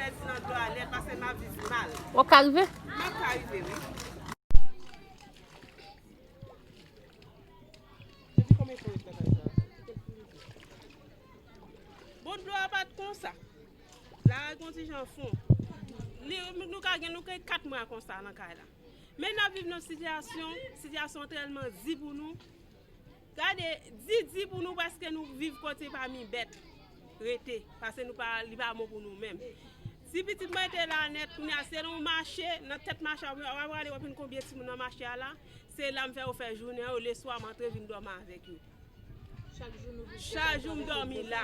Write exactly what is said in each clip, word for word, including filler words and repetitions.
Nan dlo a nèt, paske m ap viv mal. W ap ka rive? M ap ka rive, wi. Depi konbyen tan w ret nan kay sa a? Bon, dlo a pa t konsa. La a gon ti jan fon. Li, nou ka gen, nou gen kat mwa konsa nan kay la. Men n ap viv nan sitiyasyon, sitiyasyon tèlman di pou nou. Gade, di di pou nou paske nou viv kote pami bèt rete, paske nou pa, li pa bon pou nou menm. Si pitit mwen te la nèt, kounye a se nan yon mache, nan tèt mache a, w ap gade w ap jwenn konbyen timoun nan mache a la, se la m fè yo fè jounen yo, leswa m antre vin dòmi avèk yo. Chak jou nou viv Chak jou m dòmi la.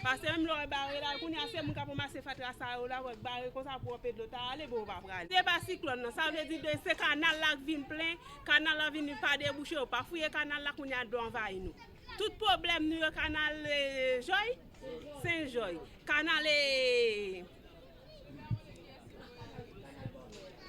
Paske menm lè w bare la, kounye a se moun k ap ranmase fatra sa yo la, w bare konsa pou anpe dlo ta ale, bon, w pa prale. Se pa siklòn nan, sa vle di de, se kanal la k vin plen, kanal la vin pa debouche, yo pa fouye kanal la, kounye a dlo anvayi nou. Tout pwoblèm nou yo, kanal, eh, Jòy, Sen Jòy, kanal, eh,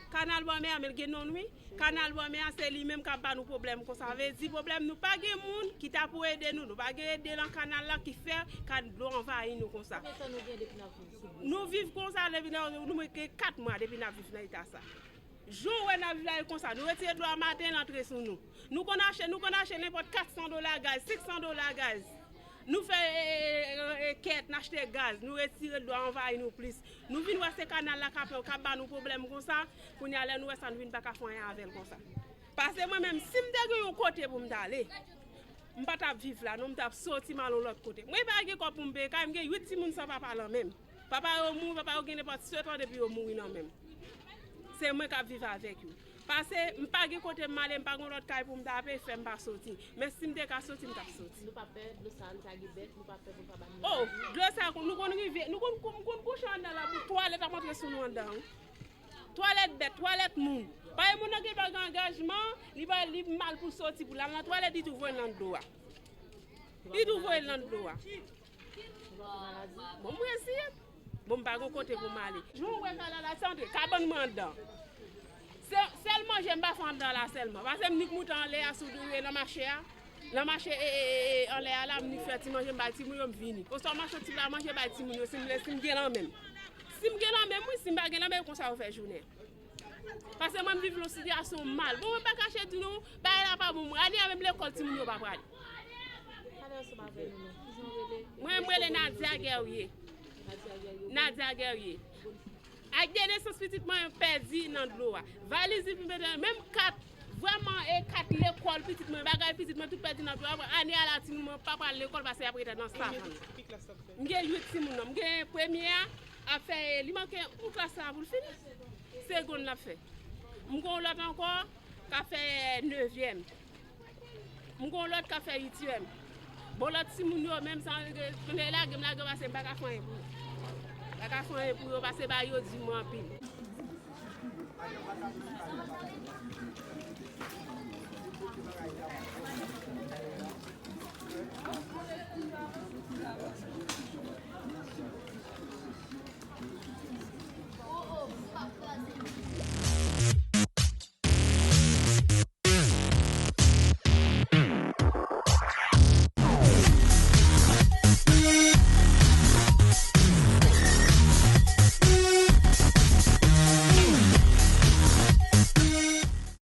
Kanal Bòmè a, men l gen non l wi. Kanal Bòmè a, se li menm k ap ba nou pwoblèm konsa. Vle di pwoblèm nou pa gen moun ki ta pou ede nou. Nou pa gen ede lan kanal la ki fè kan dlo anvayi nou konsa. Konbyen tan nou gen depi n ap viv sou dlo sa? Nou viv konsa depi nan, nou gen kat mwa depi n ap viv nan eta sa. Jan w wè n ap viv la e konsa. Nou retire dlo a maten, l antre sou nou. Nou konn achte, nou konn achte nenpòt kat san dola gaz, senk san dola gaz. Nou fè, e, e, e, e, kèt, n achte gaz, nou retire dlo a anvayi nou plis. Nou vin wè se kanal la k ap, k ap ba nou pwoblèm konsa, kounye a lè nou wè sa, nou vin pa ka fè anyen avè l konsa. Paske mwen menm, si m te gen yon kote pou m t ale, m pa t ap viv la, non, m t ap soti m al yon lòt kote. Mwen pa gen kòb pou m peye kay, m gen uit timoun san papa lan men m. Papa yo mouri, papa yo gen nenpòt sèt an depi yo mouri nan men m. Se mwen k ap viv avèk yo. Pase, m pa gen kote m ale, m pa gen lòt kay pou m tape, fè m pa soti. Men si m te ka soti, m t ap soti. Nou pa pè dlo sa, nou ta gen bèt, nou pa pè pou l pa ba nou maladi? Oh, dlo sa, nou konn rive, nou konn, konn, konn kouche anndan la pou twalèt ap antre sou nou anndan, wi. Twalèt bèt, twalèt moun. Pa gen moun nan ki pa gen angajman, li pa, li mal pou soti, pou l al nan twalèt, li tou voye l nan dlo a. Li tou voye l nan dlo a. Bon, mwen resi. Bon, m pa gen kote pou m ale. Jan w wè kanal la, se antre kabann mwen anndan. Se, sèl manje m pa fè anndan la sèlman. Pase m nik moute anlè a sou, e, nan mache a. Nan mache, e, e, e, e, anlè a la, m nik fè ti manje, m bay timoun yo, m vini. Konsa m achte ti pla manje, bay timoun yo, si m, si m gen lan men m. Si m gen lan men m, wi, si m pa gen lan men m, konsa yo fè jounen. Pase mwen, m viv yon sitiyasyon mal. Bon, mwen pa kache di nou, bagay la pa bon. Mwen, ane a menm lekòl, timoun yo pa prale. Pale ansanm avè nou, non. Kijan w rele? Mwen, m rele Nadia Guerrier. Nadia Guerrier. Nadia Guerrier. Ak de nesans pitit mwen pèdi nan dlo a. Valiz li pi mete, menm kat, vrèman, e kat lekòl pitit mwen, bagay pitit mwen tout pèdi nan dlo a. Ane a la, timoun mwen pa pral lekòl pase y ap rete nan savann. Ki klas l ap fè? M gen uit timoun nan. M gen premye a, ap fè, li manke yon klas la pou l fini. Segonn l ap fè. M gen yon lòt ankò k ap fè nevyèm. M gen yon lòt k ap fè uityèm. Bon, lòt timoun yo menm, sa, lè lage m lage yo pase m pa ka fè anyen pou yo. M pa ka fè anyen pou yo pase ba yo di mwen anpil.